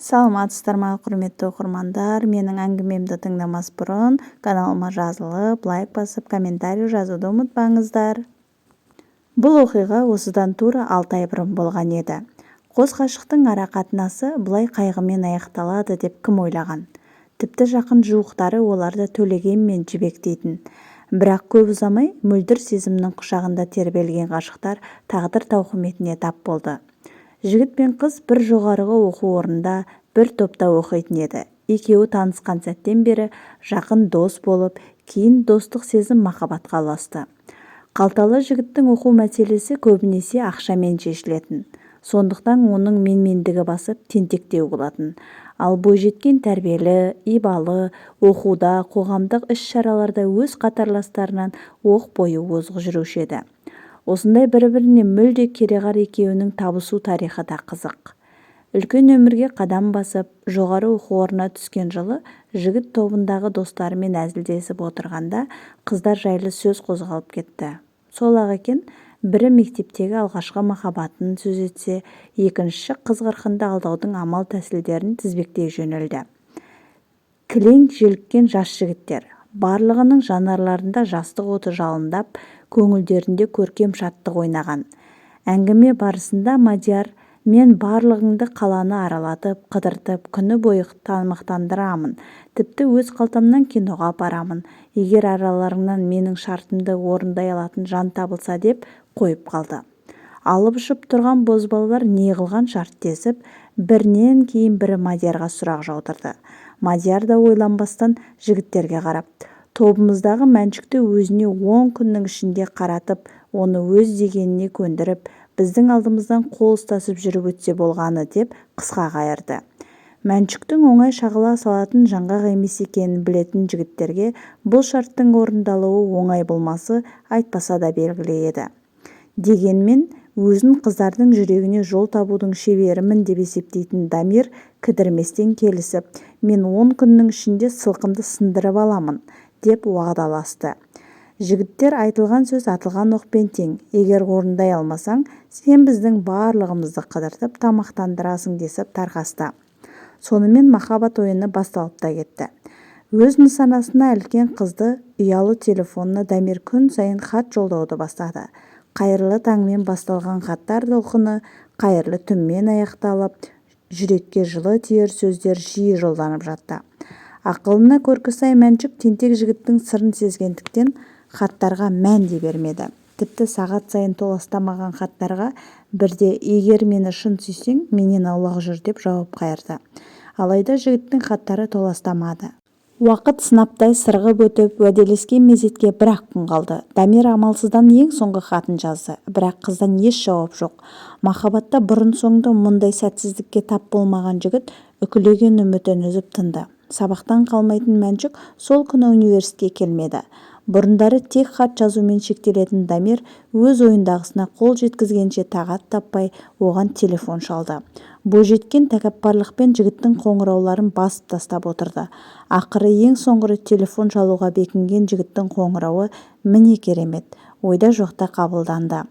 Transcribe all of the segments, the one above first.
Саламатсыздар ма, құрметті оқырмандар! Менің әңгімемді тыңдамас бұрын каналыма жазылып, лайк басып, комментарий жазуды ұмытпаңыздар. Бұл оқиға осыдан тура 6 ай бұрын болған еді. Қос ғашықтың ара-қатынасы бұлай қайғымен аяқталады деп кім ойлаған? Тіпті жақын-жуықтары оларды Төлеген мен Жібек дейтін. Бірақ көп ұзамай мөлдір сезімнің құшағында тербелген ғашықтар тағдыр тауқыметіне тап болды. Жігіт пен қыз бір жоғарғы оқу орнында бір топта оқитын еді. Екеуі танысқан сәттен бері жақын дос болып, кейін достық сезім махаббатқа ұласты. Қалталы жігіттің оқу мәселесі көбінесе ақшамен шешілетін. Сондықтан оның менмендігі басып, тентектеу болатын. Ал бойжеткен тәрбиелі, ибалы, оқуда, қоғамдық іс-шараларда өз қатарластарынан оқ бойы озық жүруші еді. Осындай бір-біріне мүлде кереғар екеуінің табысу тарихы да қызық. Үлкен өмірге қадам басып, жоғары оқу орнына түскен жылы жігіт тобындағы достарымен әзілдесіп отырғанда қыздар жайлы сөз қозғалып кетті. Сол-ақ екен, бірі мектептегі алғашқы махаббатын сөз етсе, екіншісі қыз-қырқынды алдаудың амал-тәсілдерін тізбектей жөнелді. Кілең желіккен жас жігіттер. Барлығының жанарларында жастық оты жалындап, көңілдерінде көркем шаттық ойнаған. Әңгіме барысында Мадияр: «Мен барлығыңды қаланы аралатып, қыдыртып, күні бойы тамақтандырамын, тіпті өз қалтамнан киноға апарамын, егер араларыңнан менің шартымды орындай алатын жан табылса», – деп қойып қалды. Алып ұшып тұрған бозбалалар не қылған шарт десіп, бірінен кейін бірі Мадиярға сұрақ жаудырды. Мадияр да ойланбастан жігіттерге қарап: «Тобымыздағы Мәншүкті өзіне 10 күннің ішінде қаратып, оны өз дегеніне көндіріп, біздің алдымыздан қол ұстасып жүріп өтсе болғаны», – деп қысқа қайырды. Мәншүктің оңай шағыла салатын жаңғақ емес екенін білетін жігіттерге бұл шарттың орындалуы оңай болмасы айтпаса да белгілі еді. Дегенмен өзін қыздардың жүрегіне жол табудың шеберімін деп есептейтін Дамир кідірместен келісіп: «Мен 10 күннің ішінде сылқымды сындырып аламын», – деп уағдаласты. Жігіттер: «Айтылған сөз атылған оқпен тең, егер орындай алмасаң, сен біздің барлығымызды қыдыртып, тамақтандырасың», – десіп тарқасты. Сонымен махаббат ойыны басталып та кетті. Өз нысанасына іліккен қызды ұялы телефонына Дамир күн сайын хат жолдауды бастады. Қайырлы таңмен басталған хаттар толқыны қайырлы түнмен аяқталып, жүрекке жылы тиер сөздер жиі жолданып жатты. Ақылына көркі сай Мәншүк тентек жігіттің сырын сезгендіктен, хаттарға мән де бермеді. Тіпті сағат сайын толастамаған хаттарға бірде: «Егер мені шын сүйсең, менен аулақ жүр», – деп жауап қайырды. Алайда жігіттің хаттары толастамады. Уақыт сынаптай сырғып өтіп, уәделескен мезетке бір-ақ күн қалды. Дамир амалсыздан ең соңғы хатын жазды. Бірақ қыздан еш жауап жоқ. Махаббатта бұрын-соңды мұндай сәтсіздікке тап болмаған жігіт үкілеген үмітін үзіп тынды. Сабақтан қалмайтын Мәншүк сол күні университетке келмеді. Бұрындары тек хат жазумен шектелетін Дамир өз ойындағысына қол жеткізгенше тағат таппай, оған телефон шалды. Бойжеткен тәкаппарлықпен жігіттің қоңырауларын басып тастап отырды. Ақыры ең соңғы рет телефон шалуға бекінген жігіттің қоңырауы, міне керемет, ойда жоқта қабылданды.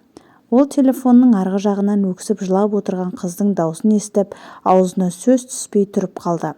Ол телефонның арғы жағынан өксіп жылап отырған қыздың даусын естіп, аузына сөз түспей тұрып қалды.